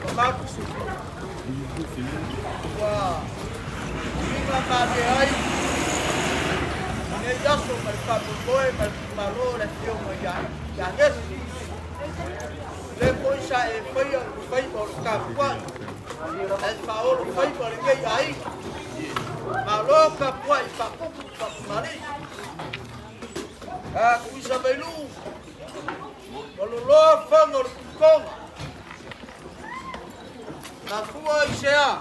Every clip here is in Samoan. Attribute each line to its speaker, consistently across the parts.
Speaker 1: mamalu. Ua uiga malie ai lenei aso ma le faamoemoe ma le tuumalo o le Afioga ia Gesi. O lea foi sa e faia le faiva o le tapuai ae faaolo faiva lenei aiga. Malo tapuai faakupu faakamali'i. A Tuisa Vailuu, ua loloa faga o le tutoga. Mafua i se a?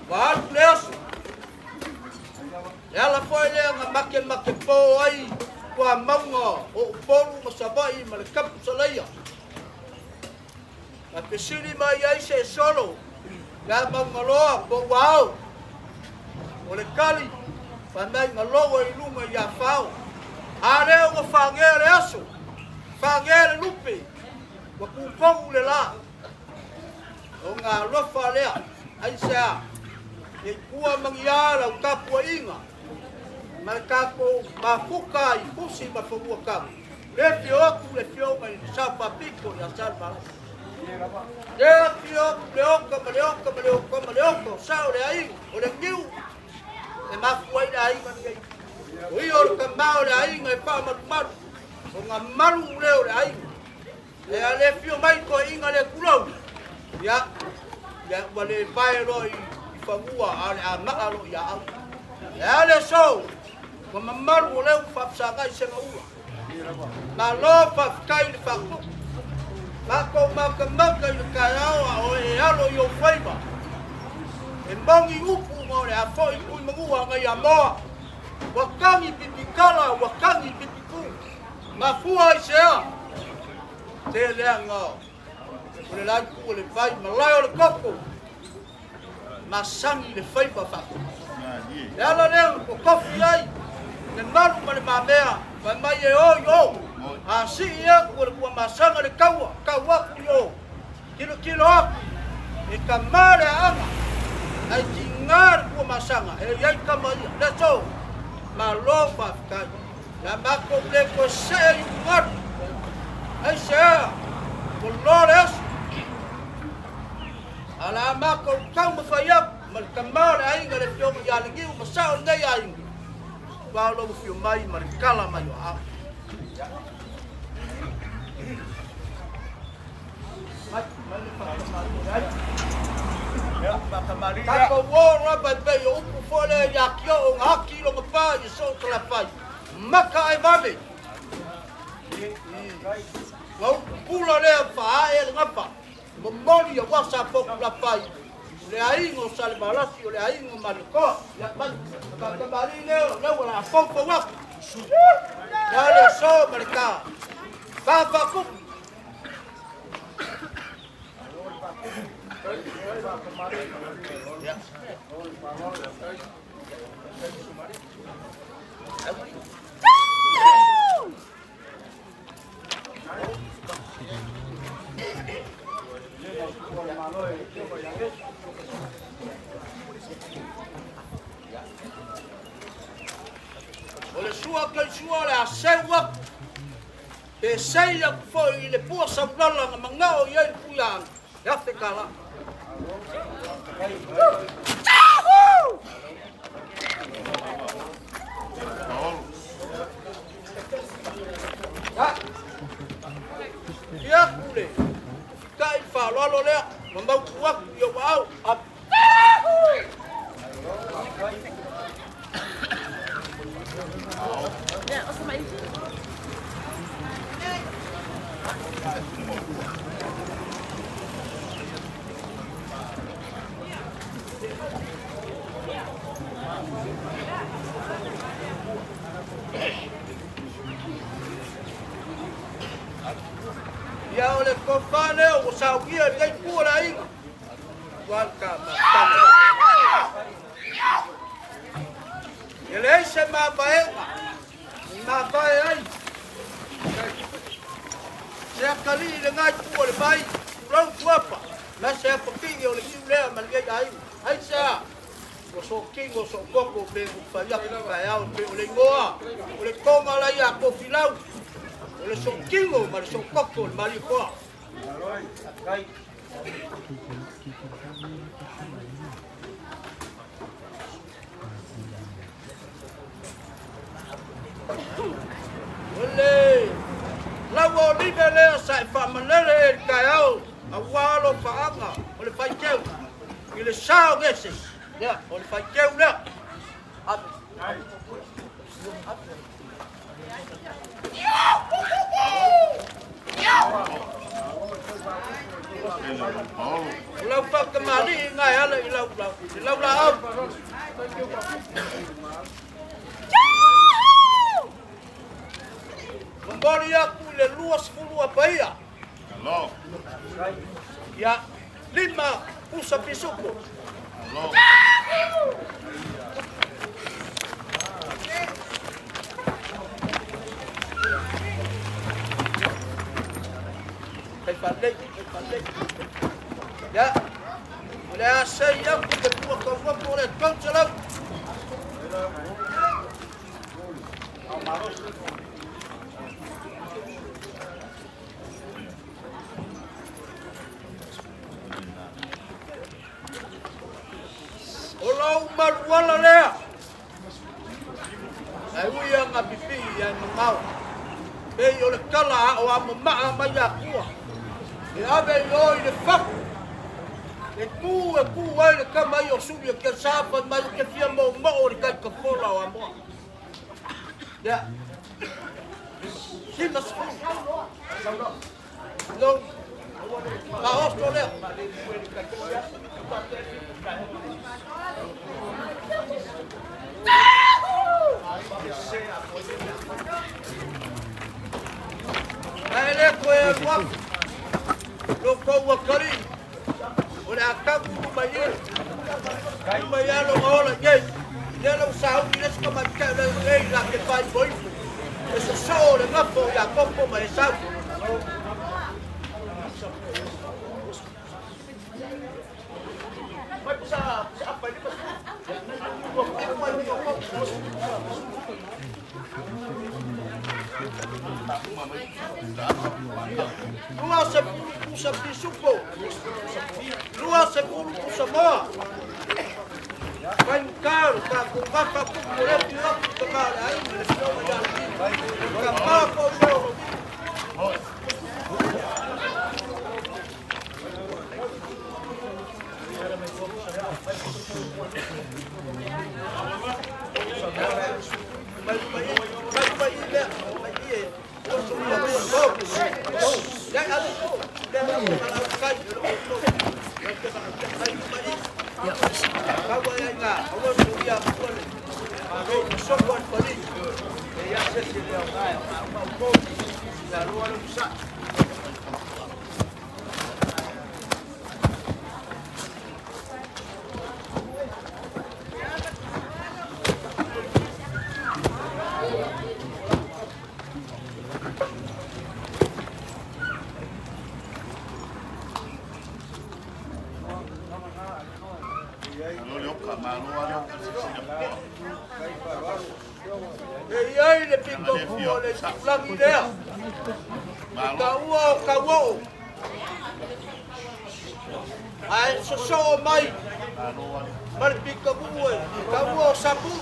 Speaker 1: Ua alu le aso. Le ala foi lea na makemakepo ai tuamauga o Upolu ma Savaii ma le Kapu Salaia. Na fesili mai ai se solo ia Maugaloa po ua ao. O le tali, fai mai na logo i luga i Afao. A lea ua fagea le aso, fagea le lupe, ua tutonu le la. O ga alofa lea, aisea, nei tua magia lau tapuaiga, ma le tatou mafuta i Fusi ma Fanuatanu. Le afio atu le afioga i le Sao Faapito ia Salevalasi. Le afio atu le oka ma le oka ma le oka ma le oka o sao le aiga, o le niu e mafua ai le aiga lenei. O ia o le tama o le aiga e faamalumalu, o ga malu lea o le aiga. E a le afio mai toeaiga le tulou, ia, ia ua le vae loa i fanua a o le amaa loa ia au. E a le so, ua mamalu o lea ua faafesagai segaula. Malo faafetai i le faatupu. Matou matamata i le taeao a o e alo i ou faiva. E moni upu ma o le a foi tui manua nai Amoa. Ua tagi pipikala, ua tagi pipitu. Mafua i se a? Te leaga o le laitu o le vai malae o le koko. Masani le faiva faatupu. Le ala lea na totofi ai le malu ma le mamea, fai mai e o i o. A sii aku o le tuamasaga le taua, tau aku i o. Tilotilo aku, e tama le aaga, ae tiga le tuamasaga, e i ai tama ia. Le aso, malo faafetai. Le a matou le toe see i ulugalu. Aisea, ua loa le aso. A o le a matou taumafai atu ma le tama o le aiga le Afioga ia Leniu ma sao lenei aiga, aua o lou afio mai ma le tala mai o aao. Tatou o lava e pei o upu foi lea ia Tio na ati i lona pa i soo Salafai, maka ae vave. Ua upu pula lea faaee le gafa. Momoli aua sa Fotulafai, o le aiga o Salevalasi, o le aiga o Malietoa. Ia mai, tamalii lea o lea ua la foufou atu. Ia le aso ma le ta. Faafaakupu. O le sua kai sua o le a seu atu pe sei atu foi i le pua saulala na manao i ai le puiaana e $1,000. Ia aku le fita'i le faaaloalo lea ma mautu atu i ou aao. Ia o le tofa lea ua saunia i lenei itu o le aiga. Ua le ta E leai se mavaega i mavae ai se atalii i lena itu o le vai, tulou tuapa, ma se apapigi o le niu lea ma lenei aiga. Aisea? Ua sootino soopoto pe ua fai atu i taeao e pei o le igoa o le toga la ia Tofilau, o le sootino ma le soopoto o le Malietoa. O le lau olive lea sa e faamalele i le taeao aua alofaaga o le faiteu i le sa o gese. Ia, o le faiteu lea. Ave. O lau faatamalii na e ala i lau lau, i lau laau. Momoli atu i le 20 apaia. Ia, 5 pusa pisupo. Fai faalelei, fai faalelei. Ia, o le a sei atu le pua taumafa o le 300. O lou maluala lea. Ae ui lava ina pipii ae mamao, pei o le tala a o amomaa mai Atua, e ave i o i le fatu, e tu e tu ai le tama ia o Suli e Kelesa fai mai ou te fia moomoo i le taitafola o Amoa. Lea. 50. No. Faaoso lea. Ae le toe alu atu lo tou atalii o le a tagu uma i e uma i alo na ola i nei lea lau sauni le isi tamaitai o le nei la te faaifoifo e sosoo le gafa o Iakopo ma Esau. 20 pusa pisupo, 20 pusa moa. Faigata lo tatou gafa tupu o lea tu atu i tama o le aiga le afioga ia Alii. Tama foi lea o Lovina. Mai luma i, mai luma i lea, mai i e. E i ai le pito o le itulagi lea, e taua o tauoo, ae sosoo mai ma le pitonuu e taua o Sapulu.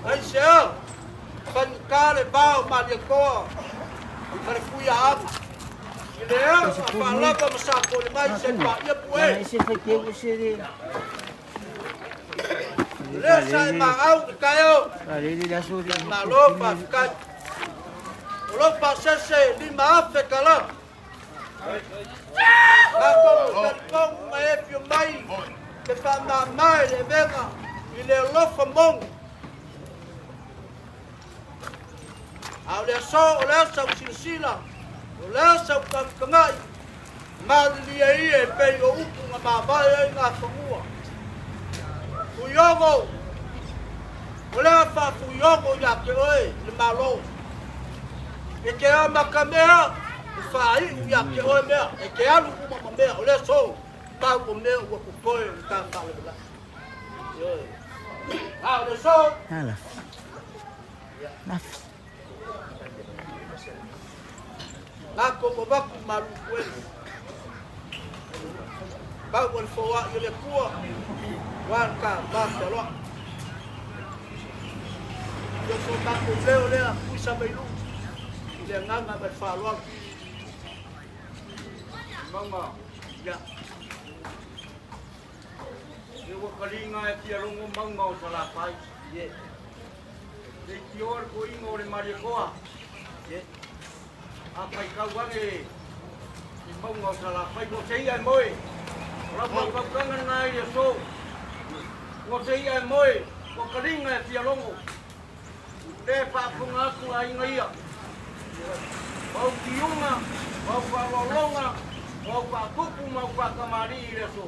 Speaker 1: Aisea? Faigata le va o Malietoa ma le Tuiaana i le ao a Faalava ma Sapolemai se paia pue. O lea sa e maau le taeao, malo faafetai. O lou pasese 5,000 tala. Tatou talitonu na e afio mai te faamama i le avega i le alofa moni. A o le aso o le asa u silasila, o le asa u tagatagai, malilie ia e pei o upu na mavae ai ngā fanua. Fuiogo, o le a faafuiogo ia te oe i le Malo. E te amata mea, e faaiu ia te oe mea, e te alu uma ma mea, o le aso, pau o mea ua totoe o le ta faalavelave. Ioe. A o le aso,
Speaker 2: Nala. Nafi.
Speaker 1: Matou avatu malu kuele. Pau o le foai o le Atua, ua le ta va fealoai. Ia so matou leo lea puisa mai lu i le agaga ma le faaaloalo.
Speaker 2: Mauga,
Speaker 1: Ia,
Speaker 2: e ua kaliga e fia logo mauga o Salafai.
Speaker 1: Ie,
Speaker 2: Leitioa le toiga o le Malietoa.
Speaker 1: Ie.
Speaker 2: A faitau ane i mauga o Salafai, ua se ia e moe. O lau fautautaga lena i le aso. Ua se ia e moe, ua kaliga e fia logo. Le faafofoga atu aiga ia. O au tiuga, o au faaaloaloga, o au faatupu ma au faatamalii i le aso.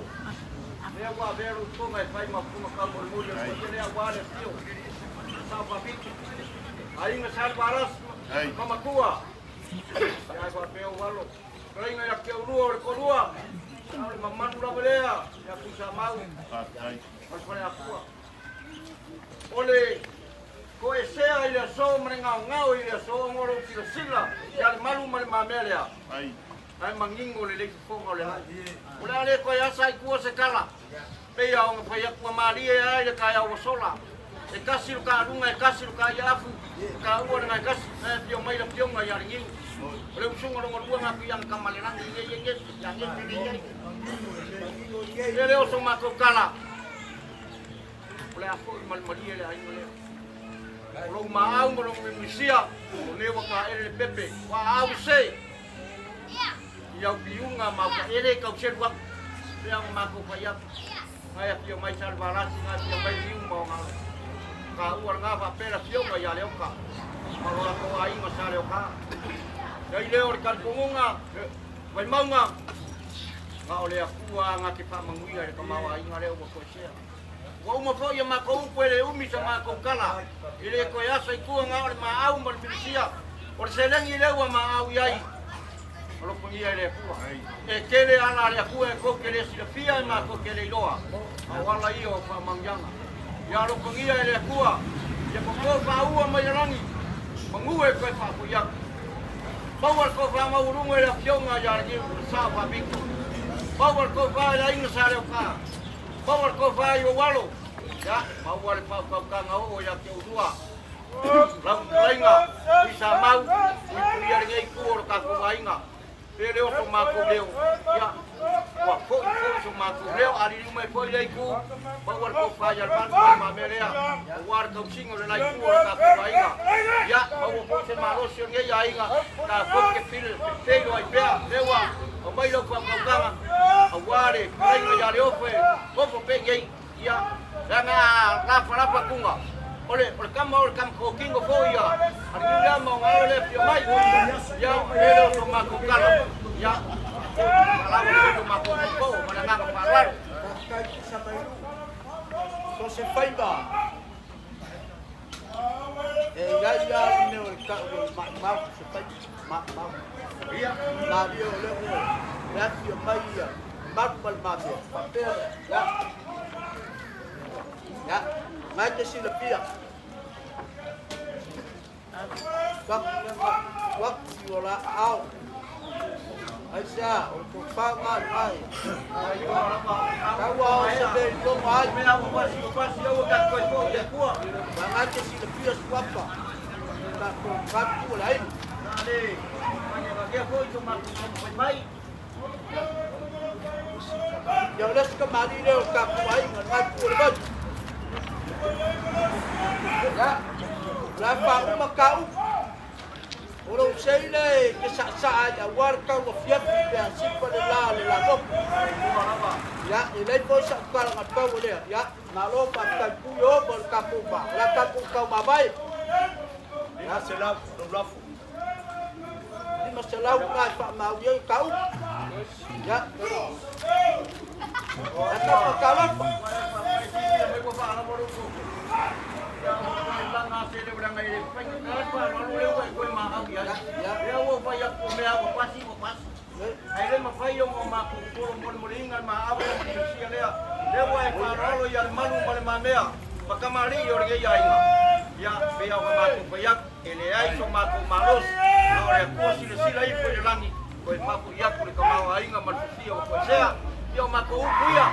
Speaker 2: Lea ua avea lou toga e fai ma fofoga taumolimoli o le paia lea aua le afio o Sao Faapito. Aiga Salevalasi ma Matua. Ia ae faapea ou alo. Fetalaiga ia te oulua o le toalua. A o le mamanu lava lea ia Tuisamau ma le Faleafua. O le toesea i le aso ma le gaogao i le aso ona o lou silasila ia le malu ma le mamea lea. Ae manino lelei fofoga o le alii. O le a le toe asa ai tua se tala. Pei lava ona fai atu ua malie lava i le taeao ua sola. E tasi lo taluga, e tasi lo taiaafu, o taua le gaetasi, ae afio mai le afioga ia Legiu. O le usuga lona lua na Tuiaga Tamalelagi i nei e ia gese nei ai. E le o so matou tala, o le a foi ma le malie le aiga lea. O lou maau ma lou muimuisia, o lea ua taele le pepe, ua aau se i au piuga ma au taele e tau selu atu. Pea ona matou fai atu. Ngai afio mai Salevalasi, ngai afio mai Liu ma ona taua lena faapea le afioga ia Leoka ma lo latou aiga sa Leoka. Iai lea o le talitonuga, Vaimauga, na o le Atua na te faamanuia i le tamaoaiga lea ua toesea. Ua uma foi a matou upu e le umi sa matou tala, e le toe asa i tua na o le maau ma le milisia, o le seleni lea ua maau i ai, alofagia e le Atua. E tele ala a le Atua e tou te le silafia e matou te le iloa, a o ala ia o faamanuiaga. Ia alofagia e le Atua, ia toto faaua mai le lagi, manu e toe faafoi atu. Maua le tofa maualuga i le Afioga ia Leniu Sao Faapito. Maua le tofa i le aiga Sa Leoka. Maua le tofa i ou alo. Ia, maua le faautautaga oo ia te oulua. Lau fetalaiga, Tuisamau, puipuia lenei itu o lo tatou aiga. Pe le o so matou leo, ia, ua foi foi so matou leo, a liliu mai foi lea itu, maua le tofa ia le malu ma le mamea lea, aua le tausiga o le la itu o le tatou aiga. Ia, maua foi se malosi o lenei aiga, tatou te feiloai pea, lea ua aumai lau faatautaga, aua le fetalaiga ia Leofe, nofo pea i nei. Ia, leaga a lafalafa tuga, o le, o le tama o le tama tokino foi ia, a le niu lea ma ona alo lea fia mai. Ia, e le o so matou tala. Ia, faalava foi so matou poupou ma le agaga faaaloalo.
Speaker 1: Faafetai Tusa mai lu. So se faiva e iai lava le mea o le tau o le maumau se faiva maumau.
Speaker 2: Ia,
Speaker 1: Malie o lea ua le afio mai ia malu ma le mamea faapea ia ia ngai te silafia. Tuaku i o la aao. Aisea, o le tofa ngai ngai. Taua o se mea i logo ai.
Speaker 2: Mea ua pasi ua pasi aua tatou toe foi i le Atua.
Speaker 1: Ngai te silafia suafa. Tatou katu o le aiga.
Speaker 2: Na le faigagagea foi so matou taumafai mai.
Speaker 1: Ia o le isi kamali'i lea o le tatou aiga, lena itu o le vai. Ia, o le a faauma ta upu. O lou sei lea e te saasaa ai aua le tau afiafi pe a sipa le la a le lamoku. Ia, e leai foi sau tala na pau o lea. Ia, malo faafetai pui o ma le tatou va. O le a tatou taumavae. Ia,
Speaker 3: 500 lou lafo.
Speaker 1: 500 lena e faamaoni ai ta upu. Ia, ia tau talofa.
Speaker 2: Ae le mafai ona o matou polo molimoliga le maau ma le sia lea. Lea ua e faaaloalo ia le malu ma le mamea ma tamalii o lenei aiga. Ia, pei ona matou fai atu, e leai so matou malosi. Na o le Atua silasila ifo i le lagi, toe faafoi atu le tamaoaiga ma le fiafia ua toesea. Ia o matou upu ia,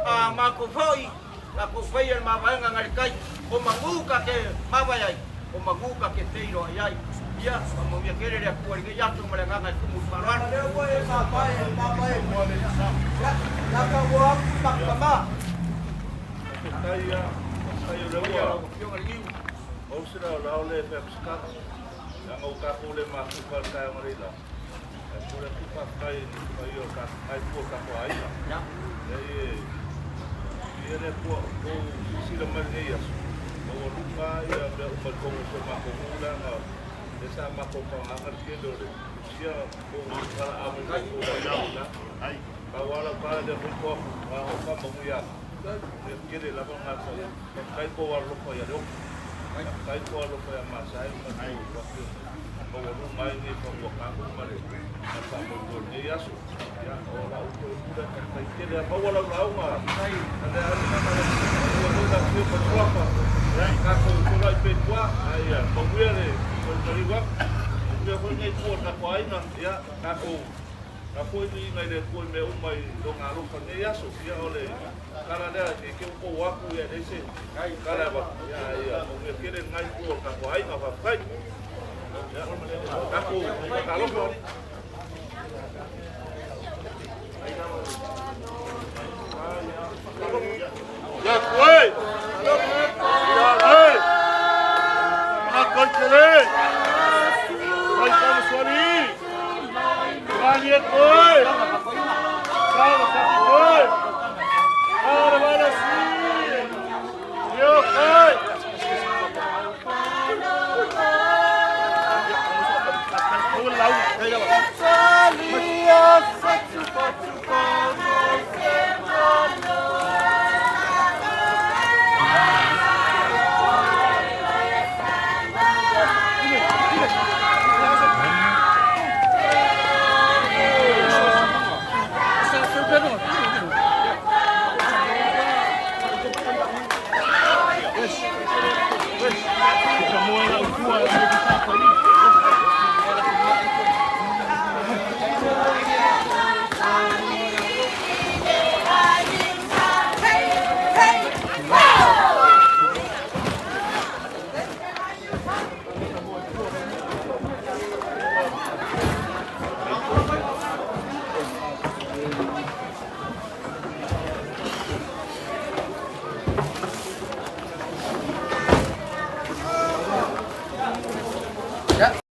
Speaker 2: a matou foi, tatou faia le mavaega nai le tai, o manu ta te mavae ai, o manu ta te feiloai ai. Ia, faamanuia tele le Atua i lenei aso ma le agaga e tumu i le faaaloalo.
Speaker 1: Lea ua e mavae e mavae ia, ia taua atu matama.
Speaker 3: Faafetai ia, faafetai o lea
Speaker 2: Ia
Speaker 3: ua
Speaker 2: lau Afioga i le Niu.
Speaker 3: maua se laolao le fai atu se tala. Leaga ua tatou le mafuta i le taeao analeila. Ae momoli atu le faafetai i le paia o lena itu o le tatou aiga.
Speaker 2: Ia.
Speaker 3: Leai e viia le Atua ua outou silasila mai i lenei aso, ma ua luga lava mea uma i totonu o si o matou nuu leaga o lea sa matou faaaogaina le tele o le sia tou valaau mai foi i tou vaitaimi. Pau lava lau tala lea foi toa atu, na ona ou faamanuia atu, mea tele lava na faafetai lo outou alolofa ia Leofi, faafetai lo outou alofa ia Masae ma le tou afioga maualuga ai nei faguatanu ma le faamoemoe o lenei aso. Ia, o lau toe pule, faafetai tele. Ia maua lau lauga, maua foi lau afio ma Suafa, tatou feiloai pea i tua, ae ia manuia le maliu atu. Manuia foi lenei itu o le tatou aiga. Ia, tatou foi viiga i le Atua i mea uma i Lona alofa i lenei aso. Ia, o le tala lea, ne i te i ua tou o atu e leai se tala e avatu, ae ia manuia tele lena itu o le tatou aiga. Faafetai. Ia, tatou talofa.
Speaker 4: Ia koe! Ia e! Manatu ai tele! Mai faamasoli! Malie koe! Saga sa koe! Saga